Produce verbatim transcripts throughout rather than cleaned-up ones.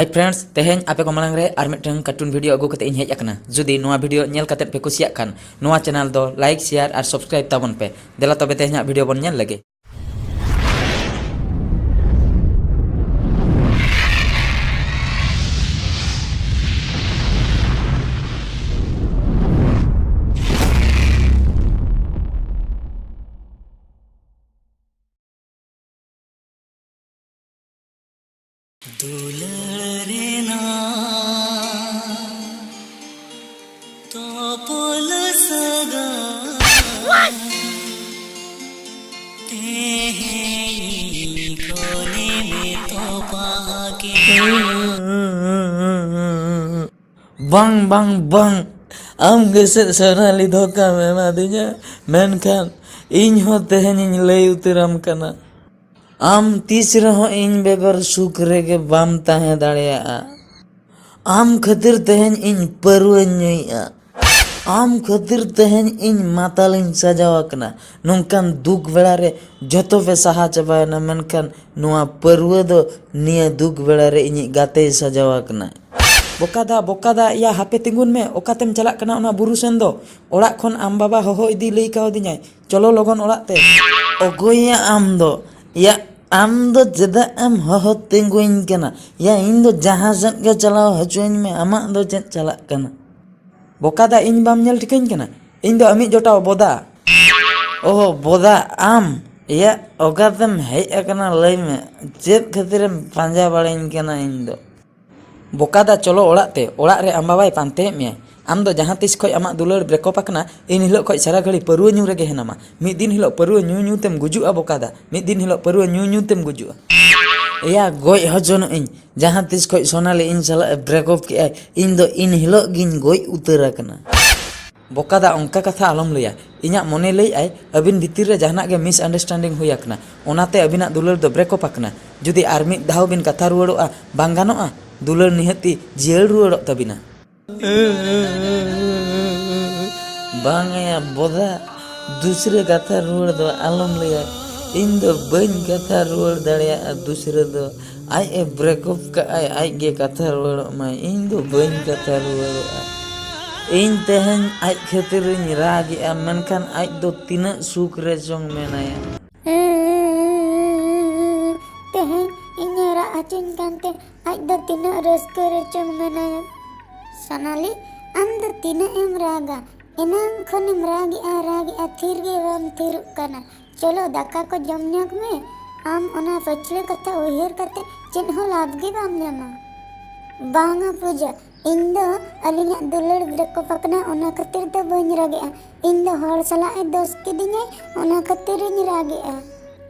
Hi friends, ᱛᱮᱦᱮᱧ ᱟᱯᱮ ᱠᱚ ᱢᱟᱲᱟᱝ ᱨᱮ ᱟᱨ ᱢᱤᱫᱴᱟᱝ cartoon video ᱟᱹᱜᱩ ᱠᱟᱛᱮ ᱤᱧ ᱦᱮᱡ ᱟᱠᱟᱱᱟ᱾ ᱡᱩᱫᱤ ᱱᱚᱣᱟ video ᱧᱮᱞ ᱠᱟᱛᱮ ᱯᱮ ᱠᱩᱥᱤᱭᱟᱜ ᱠᱷᱟᱱ, ᱱᱚᱣᱟ channel ᱫᱚ like, share ᱟᱨ subscribe ᱛᱟᱵᱚᱱ ᱯᱮ᱾ ᱫᱮᱞᱟ ᱛᱚᱵᱮ ᱛᱮᱦᱮᱧᱟᱜ video ᱵᱚᱱ ᱧᱮᱞ ᱞᱮᱜᱮ᱾ ᱫᱩᱞᱟᱹᱲ ᱨᱮᱱᱟᱜ ᱛᱚᱯᱚᱞ ᱥᱟᱹᱜᱟᱹᱭ ᱛᱮᱦᱮᱧ ᱠᱷᱚᱱᱮᱢ ᱮᱛᱚᱦᱚᱵ ᱠᱮᱫᱟ᱾ ᱵᱟᱝ, ᱵᱟᱝ, ᱵᱟᱝ᱾ ᱟᱢ ᱜᱮᱥᱮ ᱥᱳᱱᱟᱞᱤ ᱫᱷᱳᱠᱟᱢ ᱮᱢᱟᱫᱤᱧᱟ, ᱢᱮᱱᱠᱷᱟᱱ ᱤᱧ ᱦᱚᱸ ᱛᱮᱦᱮᱧᱤᱧ ᱞᱟᱹᱭ ᱩᱛᱟᱹᱨᱟᱢ ᱠᱟᱱᱟ᱾ ᱟᱢ ᱛᱤᱥ ᱨᱮᱦᱚᱸ ᱤᱧ ᱵᱮᱜᱚᱨ ᱥᱩᱠ ᱨᱮᱜᱮ ᱵᱟᱢ ᱛᱟᱦᱮᱸ ᱫᱟᱲᱮᱭᱟᱜᱼᱟ᱾ ᱟᱢ ᱠᱷᱟᱹᱛᱤᱨ ᱛᱮᱦᱮᱧ ᱤᱧ ᱯᱟᱹᱨᱣᱟᱹᱧ ᱧᱩᱭᱮᱫᱼᱟ᱾ ᱟᱢ ᱠᱷᱟᱹᱛᱤᱨ ᱛᱮᱦᱮᱧ ᱤᱧ ᱢᱟᱛᱟᱞᱤᱧ ᱥᱟᱡᱟᱣ ᱟᱠᱟᱱᱟ᱾ ᱱᱚᱝᱠᱟᱱ ᱫᱩᱠ ᱵᱮᱲᱟ ᱨᱮ ᱡᱚᱛᱚ ᱯᱮ ᱥᱟᱦᱟ ᱪᱟᱵᱟᱭᱮᱱᱟ, ᱢᱮᱱᱠᱷᱟᱱ ᱱᱚᱣᱟ ᱯᱟᱹᱨᱣᱟᱹ ᱫᱚ ᱱᱤᱭᱟᱹ ᱫᱩᱠ ᱵᱮᱲᱟ ᱨᱮ ᱤᱧᱤᱡ ᱜᱟᱛᱮᱭ ᱥᱟᱡᱟᱣ ᱟᱠᱟᱱᱟ᱾ ᱵᱚᱠᱟᱫᱟ, ᱵᱚᱠᱟᱫᱟ, ᱤᱭᱟ ᱦᱟᱯᱮ ᱛᱤᱸᱜᱩᱱ ᱢᱮ, ᱚᱠᱟᱛᱮᱢ ᱪᱟᱞᱟᱜ ᱠᱟᱱᱟ ᱚᱱᱟ ᱵᱩᱨᱩ ᱥᱮᱱ ᱫᱚ? ᱚᱲᱟᱜ ᱠᱷᱚᱱ ᱟᱢ ᱵᱟᱵᱟ ᱦᱚᱦᱚ ᱤᱫᱤ ᱞᱟᱹᱭ ᱠᱟᱣᱫᱤᱧᱟᱭ᱾ ᱪᱚᱞᱚ ᱞᱚᱜᱚᱱ ᱚᱲᱟᱜ ᱛᱮ᱾ ᱚᱠᱚᱭᱭᱟ ᱟᱢ ᱫᱚ? ᱭᱟ, ᱟᱢ ᱫᱚ ᱪᱮᱫᱟᱜ ᱮᱢ ᱦᱚᱦᱚ ᱛᱤᱸᱜᱩᱧ ᱠᱟᱱᱟ? ᱭᱟ, ᱤᱧ ᱫᱚ ᱡᱟᱦᱟᱸ ᱥᱮᱫ ᱜᱮ ᱪᱟᱞᱟᱣ ᱦᱚᱪᱚᱧ ᱢᱮ, ᱟᱢᱟᱜ ᱫᱚ ᱪᱮᱫ ᱪᱟᱞᱟᱜ ᱠᱟᱱᱟ? ᱵᱚᱠᱟᱫᱟ, ᱤᱧ ᱵᱟᱢ ᱧᱮᱞ ᱴᱷᱤᱠᱟᱹᱧ ᱠᱟᱱᱟ? ᱤᱧ ᱫᱚ ᱟᱢᱤᱡ ᱡᱚᱴᱟᱣ ᱵᱚᱫᱟ᱾ ᱚᱦᱚ, ᱵᱚᱫᱟ ᱟᱢ? ᱭᱟ, ᱚᱠᱟᱛᱮᱢ ᱦᱮᱡ ᱟᱠᱟᱱᱟ ᱞᱟᱹᱭ ᱢᱮ? ᱪᱮᱫ ᱠᱷᱟᱹᱛᱤᱨᱮᱢ ᱯᱟᱸᱡᱟ ᱵᱟᱲᱟᱧ ᱠᱟᱱᱟ ᱤᱧ ᱫᱚ? ᱵᱚᱠᱟᱫᱟ, ᱪᱚᱞᱚ ᱚᱲᱟᱜ ᱛᱮ, ᱚᱲᱟᱜ ᱨᱮ ᱟᱢ ᱵᱟᱵᱟᱭ ᱯᱟᱱᱛᱮᱭᱮᱫ ᱢᱮᱭᱟ᱾ ᱟᱢ ᱫᱚ ᱡᱟᱦᱟᱸ ᱛᱤᱥ ᱠᱷᱚᱡ ᱟᱢᱟᱜ ᱫᱩᱞᱟᱹᱲ break up ᱟᱠᱟᱱᱟ, ᱤᱱ ᱦᱤᱞᱳᱜ ᱠᱷᱚᱡ ᱥᱟᱨᱟ ᱜᱷᱟᱹᱲᱤ ᱯᱟᱹᱨᱣᱟᱹ ᱧᱩ ᱨᱮᱜᱮ ᱦᱮᱱᱟᱢᱟ᱾ ᱢᱤᱫ ᱫᱤᱱ ᱦᱤᱞᱳᱜ ᱯᱟᱹᱨᱣᱟᱹ ᱧᱩ ᱧᱩ ᱛᱮᱢ ᱜᱩᱡᱩᱜᱼᱟ ᱵᱚᱠᱟᱫᱟ, ᱢᱤᱫ ᱫᱤᱱ ᱦᱤᱞᱳᱜ ᱯᱟᱹᱨᱣᱟᱹ ᱧᱩ ᱧᱩ ᱛᱮᱢ ᱜᱩᱡᱩᱜᱼᱟ᱾ ᱮᱭᱟ, ᱜᱚᱡ ᱦᱚᱪᱚᱱᱚᱜ ᱤᱧ, ᱡᱟᱦᱟᱸ ᱛᱤᱥ ᱠᱷᱚᱡ ᱥᱳᱱᱟᱞᱤ ᱤᱧ ᱥᱟᱞᱟᱜ ᱮ break up ᱠᱮᱜᱼᱟᱭ, ᱤᱧ ᱫᱚ ᱤᱱ ᱦᱤᱞᱳᱜ ᱜᱤᱧ ᱜᱚᱡ ᱩᱛᱟᱹᱨ ᱟᱠᱟᱱᱟ᱾ ᱵᱚᱠᱟᱫᱟ, ᱚᱱᱠᱟ ᱠᱟᱛᱷᱟ ᱟᱞᱚᱢ ᱞᱟᱹᱭᱟ᱾ ᱤᱧᱟᱜ ᱢᱚᱱᱮ ᱞᱟᱹᱭᱮᱫᱼᱟᱭ ᱟᱹᱵᱤᱱ ᱵᱷᱤᱛᱤᱨ ᱨᱮ ᱡᱟᱦᱟᱱᱟᱜ ᱜᱮ misunderstanding ᱦᱩᱭ ᱟᱠᱟᱱᱟ, ᱚᱱᱟᱛᱮ ᱟᱹᱵᱤᱱᱟᱜ ᱫᱩᱞᱟᱹᱲ ᱫᱚ break up ᱟᱠᱟᱱᱟ᱾ ᱡᱩᱫᱤ ᱟᱨ ᱢᱤᱫ ᱫᱷᱟᱣ ᱵᱤᱱ ᱠᱟᱛᱷᱟ ᱨᱩᱣᱟᱹᱲᱚᱜᱼᱟ, ᱵᱟᱝ ᱜᱟᱱᱚᱜᱼᱟ? ᱫᱩᱞᱟᱹᱲ ᱱᱤᱦᱟᱹᱛᱤ ᱡᱤᱭᱟᱹᱲ ᱨᱩᱣᱟᱹᱲᱚᱜ ᱛᱟᱹᱵᱤᱱᱟ᱾ ᱵᱟᱝ ᱭᱟ ᱵᱚᱫᱟ, ᱫᱩᱥᱨᱟᱹ ᱠᱟᱛᱷᱟ ᱨᱩᱣᱟᱹᱲ ᱫᱚ ᱟᱞᱚᱢ ᱞᱟᱹᱭᱟ᱾ ᱤᱧ ᱫᱚ ᱵᱟᱹᱧ ᱠᱟᱛᱷᱟ ᱨᱩᱣᱟᱹᱲ ᱫᱟᱲᱮᱭᱟᱜᱼᱟ ᱫᱩᱥᱨᱟᱹ ᱫᱚ᱾ ᱟᱡ ᱮ ᱵᱨᱮᱠᱚᱯ ᱠᱟᱜᱼᱟᱭ, ᱟᱡ ᱜᱮ ᱠᱟᱛᱷᱟ ᱨᱩᱣᱟᱹᱲᱚᱜ ᱢᱟᱭ, ᱤᱧ ᱫᱚ ᱵᱟᱹᱧ ᱠᱟᱛᱷᱟ ᱨᱩᱣᱟᱹᱲᱚᱜᱼᱟ᱾ ᱤᱧ ᱛᱮᱦᱮᱧ ᱟᱡ ᱠᱷᱟᱹᱛᱤᱨᱤᱧ ᱨᱟᱜᱮᱜᱼᱟ, ᱢᱮᱱᱠᱷᱟᱱ ᱟᱡ ᱫᱚ ᱛᱤᱱᱟᱹᱜ ᱥᱩᱠ ᱨᱮ ᱪᱚᱝ ᱢᱮᱱᱟᱭᱟ᱾ ᱛᱮᱦᱮᱧ ᱤᱧᱮ ᱨᱟᱜ ᱦᱚᱪᱚᱧ ᱠᱟᱱᱛᱮ ᱟᱡ ᱫᱚ ᱛᱤᱱᱟᱹᱜ ᱨᱟᱹᱥᱠᱟᱹ ᱨᱮ ᱪᱚᱝ ᱢᱮᱱᱟᱭᱟ᱾ ᱥᱳᱱᱟᱞᱤ, ᱟᱢ ᱫᱚ ᱛᱤᱱᱟᱹᱜ ᱮᱢ ᱨᱟᱜᱟ? ᱮᱱᱟᱝ ᱠᱷᱚᱱᱮᱢ ᱨᱟᱜᱮᱜᱼᱟ, ᱨᱟᱜᱮᱜᱼᱟ, ᱛᱷᱤᱨ ᱜᱮ ᱵᱟᱢ ᱛᱷᱤᱨᱚᱜ ᱠᱟᱱᱟ᱾ ᱪᱚᱞᱚ, ᱫᱟᱠᱟ ᱠᱚ ᱡᱚᱢ ᱧᱚᱜᱽ ᱢᱮ᱾ ᱟᱢ ᱚᱱᱟ ᱯᱟᱹᱪᱷᱞᱟᱹ ᱠᱟᱛᱷᱟ ᱩᱭᱦᱟᱹᱨ ᱠᱟᱛᱮ ᱪᱮᱫ ᱦᱚᱸ ᱞᱟᱵᱷ ᱜᱮ ᱵᱟᱢ ᱧᱟᱢᱟ᱾ ᱵᱟᱝᱟ ᱯᱩᱡᱟ, ᱤᱧ ᱫᱚ ᱟᱹᱞᱤᱧᱟᱜ ᱫᱩᱞᱟᱹᱲ ᱵᱨᱮᱠᱚᱯ ᱟᱠᱟᱱᱟ, ᱚᱱᱟ ᱠᱷᱟᱹᱛᱤᱨ ᱫᱚ ᱵᱟᱹᱧ ᱨᱟᱜᱮᱜᱼᱟ᱾ ᱤᱧ ᱫᱚ ᱦᱚᱲ ᱥᱟᱞᱟᱜ ᱮ ᱫᱳᱥ ᱠᱤᱫᱤᱧᱟᱭ, ᱚᱱᱟ ᱠᱷᱟᱹᱛᱤᱨᱤᱧ ᱨᱟᱜᱮᱜᱼᱟ᱾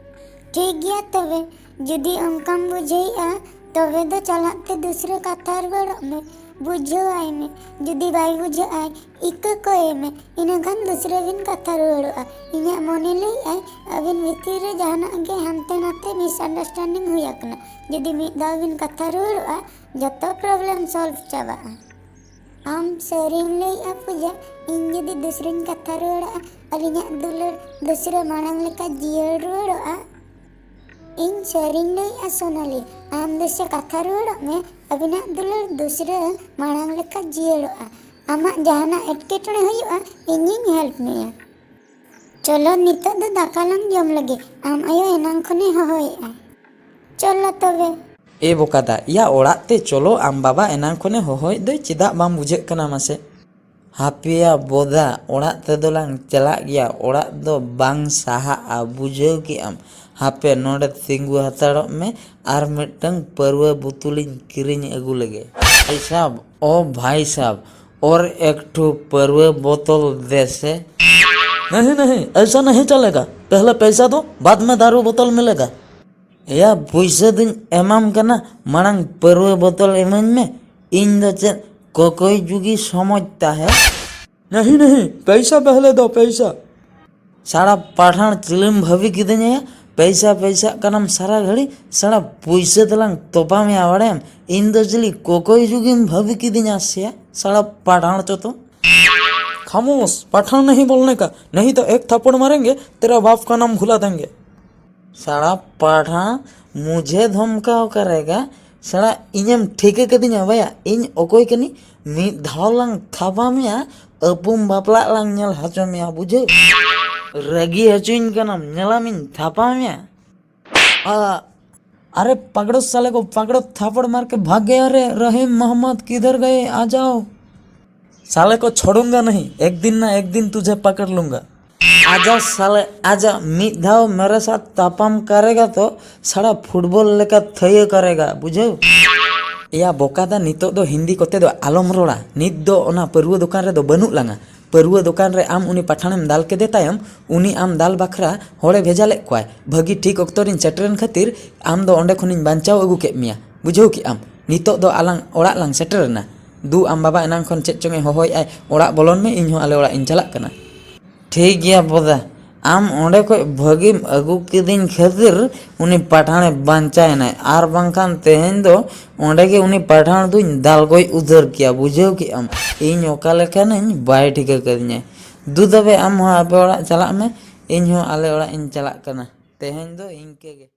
ᱴᱷᱤᱠ ᱜᱮᱭᱟ ᱛᱚᱵᱮ, ᱡᱩᱫᱤ ᱚᱱᱠᱟᱢ ᱵᱩᱡᱷᱟᱹᱣᱮᱜᱼᱟ, ᱛᱚᱵᱮ ᱫᱚ ᱪᱟᱞᱟᱜ ᱛᱮ ᱫᱩᱥᱨᱟᱹ ᱠᱟᱛᱷᱟ ᱨᱩᱣᱟᱹᱲᱚᱜ ᱢᱮ᱾ ᱵᱩᱡᱷᱟᱹᱣᱟᱭ ᱢᱮ᱾ ᱡᱩᱫᱤ ᱵᱟᱭ ᱵᱩᱡᱷᱟᱹᱜᱼᱟᱭ, ᱤᱠᱟᱹ ᱠᱚᱭᱮ ᱢᱮ᱾ ᱤᱱᱟᱹᱠᱷᱟᱱ ᱫᱩᱥᱨᱟᱹ ᱵᱤᱱ ᱠᱟᱛᱷᱟ ᱨᱩᱣᱟᱹᱲᱚᱜᱼᱟ᱾ ᱤᱧᱟᱹᱜ ᱢᱚᱱᱮ ᱞᱟᱹᱭᱮᱜᱼᱟᱭ, ᱟᱹᱵᱤᱱ ᱵᱷᱤᱛᱤᱨ ᱨᱮ ᱡᱟᱦᱟᱱᱟᱜ ᱜᱮ ᱦᱟᱱᱛᱮ ᱱᱟᱛᱮ ᱢᱤᱥᱟᱱᱰᱟᱨᱥᱴᱮᱱᱰᱤᱝ ᱦᱩᱭ ᱟᱠᱟᱱᱟ᱾ ᱡᱩᱫᱤ ᱢᱤᱫ ᱫᱷᱟᱣ ᱵᱤᱱ ᱠᱟᱛᱷᱟ ᱨᱩᱣᱟᱹᱲᱚᱜᱼᱟ, ᱡᱚᱛᱚ ᱯᱨᱚᱵᱞᱮᱢ ᱥᱚᱞᱵᱷ ᱪᱟᱵᱟᱜᱼᱟ᱾ ᱟᱢ ᱥᱟᱹᱨᱤᱢ ᱞᱟᱹᱭᱮᱜᱼᱟ ᱯᱩᱡᱟ, ᱤᱧ ᱡᱩᱫᱤ ᱫᱩᱥᱨᱟᱹᱧ ᱠᱟᱛᱷᱟ ᱨᱩᱣᱟᱹᱲᱚᱜᱼᱟ, ᱟᱹᱞᱤᱧᱟᱜ ᱫᱩᱞᱟᱹᱲ ᱫᱩᱥᱨᱟᱹ ᱢᱟᱲᱟᱝ ᱞᱮᱠᱟ ᱡᱤᱭᱟᱹᱲ ᱨᱩᱣᱟᱹᱲᱚᱜᱼᱟ? ᱤᱧ ᱥᱟᱹᱨᱤᱧ ᱞᱟᱹᱭᱮᱜᱼᱟ ᱥᱳᱱᱟᱞᱤ, ᱟᱢ ᱫᱩᱥᱨᱟᱹ ᱠᱟᱛᱷᱟ ᱨᱩᱣᱟᱹᱲᱚᱜ ᱢᱮ, ᱟᱹᱵᱤᱱᱟᱜ ᱫᱩᱞᱟᱹᱲ ᱫᱩᱥᱨᱟᱹ ᱢᱟᱲᱟᱝ ᱞᱮᱠᱟ ᱡᱤᱭᱟᱹᱲᱚᱜᱼᱟ᱾ ᱟᱢᱟᱜ ᱡᱟᱦᱟᱱᱟᱜ ᱮᱴᱠᱮᱴᱚᱬᱮ ᱦᱩᱭᱩᱜᱼᱟ, ᱤᱧᱤᱧ ᱦᱮᱞᱯ ᱢᱮᱭᱟ᱾ ᱪᱚᱞᱚ, ᱱᱤᱛᱚᱜ ᱫᱚ ᱫᱟᱠᱟ ᱞᱟᱝ ᱡᱚᱢ ᱞᱮᱜᱮ, ᱟᱢ ᱟᱭᱳ ᱮᱱᱟᱝ ᱠᱷᱚᱱᱮ ᱦᱚᱦᱚᱭᱮᱜᱼᱟ᱾ ᱪᱚᱞᱚ ᱛᱚᱵᱮ᱾ ᱮ ᱵᱚᱠᱟᱫᱟ, ᱭᱟ ᱚᱲᱟᱜ ᱛᱮ ᱪᱚᱞᱚ, ᱟᱢ ᱵᱟᱵᱟ ᱮᱱᱟᱝ ᱠᱷᱚᱱᱮ ᱦᱚᱦᱚᱭᱮᱫ ᱫᱚᱭ, ᱪᱮᱫᱟᱜ ᱵᱟᱝ ᱵᱩᱡᱷᱟᱹᱜ ᱠᱟᱱᱟ ᱢᱟᱥᱮ? ᱦᱟᱯᱮᱭᱟ ᱵᱚᱫᱟ, ᱚᱲᱟᱜ ᱛᱮᱫᱚ ᱞᱟᱝ ᱪᱟᱞᱟᱜ ᱜᱮᱭᱟ, ᱚᱲᱟᱜ ᱫᱚ ᱵᱟᱝ ᱥᱟᱦᱟᱜᱼᱟ, ᱵᱩᱡᱷᱟᱹᱣ ᱠᱮᱜᱼᱟᱢ? ᱦᱟᱯᱮ ᱱᱚᱰᱮ ᱛᱤᱸᱜᱩ ᱦᱟᱛᱟᱲᱚᱜ ᱢᱮ, ᱟᱨ ᱢᱤᱫᱴᱟᱝ ᱯᱟᱹᱨᱣᱟᱹ ᱵᱳᱛᱚᱞᱤᱧ ᱠᱤᱨᱤᱧ ᱟᱹᱜᱩ ᱞᱮᱜᱮ᱾ ᱵᱷᱟᱭ ᱥᱟᱦᱵ, ᱳ ᱵᱷᱟᱭ ᱥᱟᱦᱵ, ᱳᱨ ᱮᱠᱴᱷᱩ ᱯᱟᱹᱨᱣᱟᱹ ᱵᱳᱛᱚᱞ ᱫᱮ ᱥᱮ᱾ नहीं, नहीं, ऐसा नहीं चलेगा। पहले पैसा दो, बाद में दारू बोतल मिलेगा। ᱮᱭᱟ, ᱯᱩᱭᱥᱟᱹ ᱫᱩᱧ ᱮᱢᱟᱢ ᱠᱟᱱᱟ, ᱢᱟᱲᱟᱝ ᱯᱟᱹᱨᱣᱟᱹ ᱵᱳᱛᱚᱞ ᱤᱢᱟᱹᱧ ᱢᱮ᱾ ᱤᱧ ᱫᱚ ᱪᱮᱫ ᱠᱚᱠᱚᱭ ᱡᱩᱜᱤ ᱥᱚᱢᱚᱡᱽ ᱛᱟᱦᱮᱸ? नहीं, नहीं, पैसा पहले दो, पैसा। ᱥᱟᱲᱟ ᱯᱟᱴᱷᱟᱬ ᱪᱤᱞᱤᱢ ᱵᱷᱟᱹᱵᱤ ᱠᱤᱫᱤᱧᱟ? ᱯᱮᱭᱥᱟ ᱯᱮᱭᱥᱟᱜ ᱠᱟᱱᱟᱢ ᱥᱟᱨᱟ ᱜᱷᱟᱹᱲᱤ᱾ ᱥᱟᱲᱟ ᱯᱩᱭᱥᱟᱹ ᱛᱮᱞᱟᱝ ᱛᱚᱯᱟ ᱢᱮᱭᱟ ᱵᱟᱲᱟᱭᱟᱢ? ᱤᱧ ᱫᱚ ᱪᱤᱞᱤ ᱠᱚᱠᱚᱭ ᱡᱩᱜᱤᱢ ᱵᱷᱟᱹᱵᱤ ᱠᱤᱫᱤᱧᱟ ᱥᱮᱭᱟ? ᱥᱟᱲᱟ ᱯᱟᱴᱷᱟᱬ ᱪᱚᱛᱚ᱾ खामोश, पठान नहीं बोलने का, नहीं तो एक थप्पड़ मारेंगे, तेरा बाप का नाम भुला देंगे। ᱥᱟᱲᱟ ᱯᱟᱴᱷᱟᱬ ᱢᱩᱡᱷᱮ ᱫᱷᱚᱢᱠᱟᱣ ᱠᱟᱨᱮᱜᱟ᱾ ᱥᱟᱲᱟ, ᱤᱧᱮᱢ ᱴᱷᱤᱠᱟᱹ ᱠᱟᱹᱫᱤᱧᱟ ᱵᱟᱭᱟ? ᱤᱧ ᱚᱠᱚᱭ ᱠᱟᱹᱱᱤᱧ? ᱢᱤᱫ ᱫᱷᱟᱣ ᱞᱟᱝ ᱛᱷᱟᱯᱟ ᱢᱮᱭᱟ, ᱟᱹᱯᱩᱢ ᱵᱟᱯᱞᱟᱜ ᱞᱟᱝ ᱧᱮᱞ ᱦᱚᱪᱚ ᱢᱮᱭᱟ, ᱵᱩᱡᱷᱟᱹᱣ? ᱨᱟᱹᱜᱤ ᱦᱚᱪᱚᱧ ᱠᱟᱱᱟᱢ, ᱧᱮᱞᱟᱢᱤᱧ ᱛᱷᱟᱯᱟ ᱢᱮᱭᱟ᱾ ᱟ, ᱟᱨᱮ ᱯᱟᱜᱲᱚ ᱥᱟᱞᱮ ᱠᱚ, ᱯᱟᱜᱲᱚ ᱛᱷᱟᱯᱚᱲ ᱢᱟᱨ ᱠᱮ ᱵᱷᱟᱜ ᱜᱮᱭᱟ ᱨᱮ, ᱨᱚᱦᱤᱢ ᱢᱚᱦᱚᱢᱢᱚᱫ ᱠᱤᱫᱷᱟᱨ ᱜᱟᱭᱮ, ᱟ ᱡᱟᱣ᱾ साले को छोड़ूंगा नहीं, एक दिन ना एक दिन तुझे पकड़ लूंगा। आजा साले, आजा, ᱢᱤᱫ ᱫᱷᱟᱣ ᱢᱮᱨᱮ ᱥᱟᱛ ᱛᱟᱯᱟᱢ ᱠᱟᱨᱮᱜᱟ ᱛᱚ ᱥᱟᱲᱟ ᱯᱷᱩᱴᱵᱚᱞ ᱞᱮᱠᱟ ᱛᱷᱟᱹᱭᱟᱹ ᱠᱟᱨᱮᱜᱟ, ᱵᱩᱡᱷᱟᱹᱣ? ᱮᱭᱟ ᱵᱚᱠᱟᱫᱟ, ᱱᱤᱛᱚᱜ ᱫᱚ ᱦᱤᱱᱫᱤ ᱠᱚᱛᱮ ᱫᱚ ᱟᱞᱚᱢ ᱨᱚᱲᱟ᱾ ᱱᱤᱛ ᱫᱚ ᱚᱱᱟ ᱯᱟᱹᱨᱣᱟᱹ ᱫᱚᱠᱟᱱ ᱨᱮᱫᱚ ᱵᱟᱹᱱᱩᱜ ᱞᱟᱝᱟ᱾ ᱯᱟᱹᱨᱣᱟᱹ ᱫᱚᱠᱟᱱ ᱨᱮ ᱟᱢ ᱩᱱᱤ ᱯᱟᱴᱷᱟᱱᱮᱢ ᱫᱟᱞ ᱠᱮᱫᱮ ᱛᱟᱭᱚᱢ, ᱩᱱᱤ ᱟᱢ ᱫᱟᱞ ᱵᱟᱠᱷᱨᱟ ᱦᱚᱲᱮ ᱵᱷᱮᱡᱟ ᱞᱮᱫ ᱠᱚᱣᱟᱭ᱾ ᱵᱷᱟᱹᱜᱤ ᱴᱷᱤᱠ ᱚᱠᱛᱚ ᱨᱤᱧ ᱥᱮᱴᱮᱨᱮᱱ ᱠᱷᱟᱹᱛᱤᱨ ᱟᱢ ᱫᱚ ᱚᱸᱰᱮ ᱠᱷᱚᱱᱤᱧ ᱵᱟᱧᱪᱟᱣ ᱟᱹᱜᱩ ᱠᱮᱫ ᱢᱮᱭᱟ, ᱵᱩᱡᱷᱟᱹᱣ ᱠᱮᱫ ᱟᱢ? ᱱᱤᱛᱚᱜ ᱫᱚ ᱟᱞᱟᱝ ᱚᱲᱟᱜ ᱞᱟᱝ ᱥᱮᱴᱮᱨᱮᱱᱟ᱾ ᱫᱩ, ᱟᱢ ᱵᱟᱵᱟ ᱮᱱᱟᱝ ᱠᱷᱚᱱ ᱪᱮᱫ ᱪᱚᱝ ᱮ ᱦᱚᱦᱚᱭᱮᱫᱼᱟᱭ, ᱚᱲᱟᱜ ᱵᱚᱞᱚᱱ ᱢᱮ, ᱤᱧ ᱦᱚᱸ ᱟᱞᱮ ᱚᱲᱟᱜ ᱤᱧ ᱪᱟᱞᱟᱜ ᱠᱟᱱᱟ᱾ ᱴᱷᱤᱠ ᱜᱮᱭᱟ ᱵᱚᱫᱟ, ᱟᱢ ᱚᱸᱰᱮ ᱠᱷᱚᱡ ᱵᱷᱟᱹᱜᱤᱢ ᱟᱹᱜᱩ ᱠᱤᱫᱤᱧ ᱠᱷᱟᱹᱛᱤᱨ ᱩᱱᱤ ᱯᱟᱴᱷᱟᱬᱮ ᱵᱟᱧᱪᱟᱭᱮᱱᱟᱭ, ᱟᱨ ᱵᱟᱝᱠᱷᱟᱱ ᱛᱮᱦᱮᱧ ᱫᱚ ᱚᱸᱰᱮ ᱜᱮ ᱩᱱᱤ ᱯᱟᱴᱷᱟᱬ ᱫᱩᱧ ᱫᱟᱞ ᱜᱚᱡ ᱩᱛᱟᱹᱨ ᱠᱮᱭᱟ, ᱵᱩᱡᱷᱟᱹᱣ ᱠᱮᱫ ᱟᱢ? ᱤᱧ ᱚᱠᱟ ᱞᱮᱠᱟᱱᱟᱹᱧ ᱵᱟᱭ ᱴᱷᱤᱠᱟᱹ ᱠᱟᱹᱫᱤᱧᱟᱭ᱾ ᱫᱩ ᱛᱚᱵᱮ ᱟᱢ ᱦᱚᱸ ᱟᱯᱮ ᱚᱲᱟᱜ ᱪᱟᱞᱟᱜ ᱢᱮ, ᱤᱧ ᱦᱚᱸ ᱟᱞᱮ ᱚᱲᱟᱜ ᱤᱧ ᱪᱟᱞᱟᱜ ᱠᱟᱱᱟ᱾ ᱛᱮᱦᱮᱧ ᱫᱚ ᱤᱱᱠᱟᱹ ᱜᱮ᱾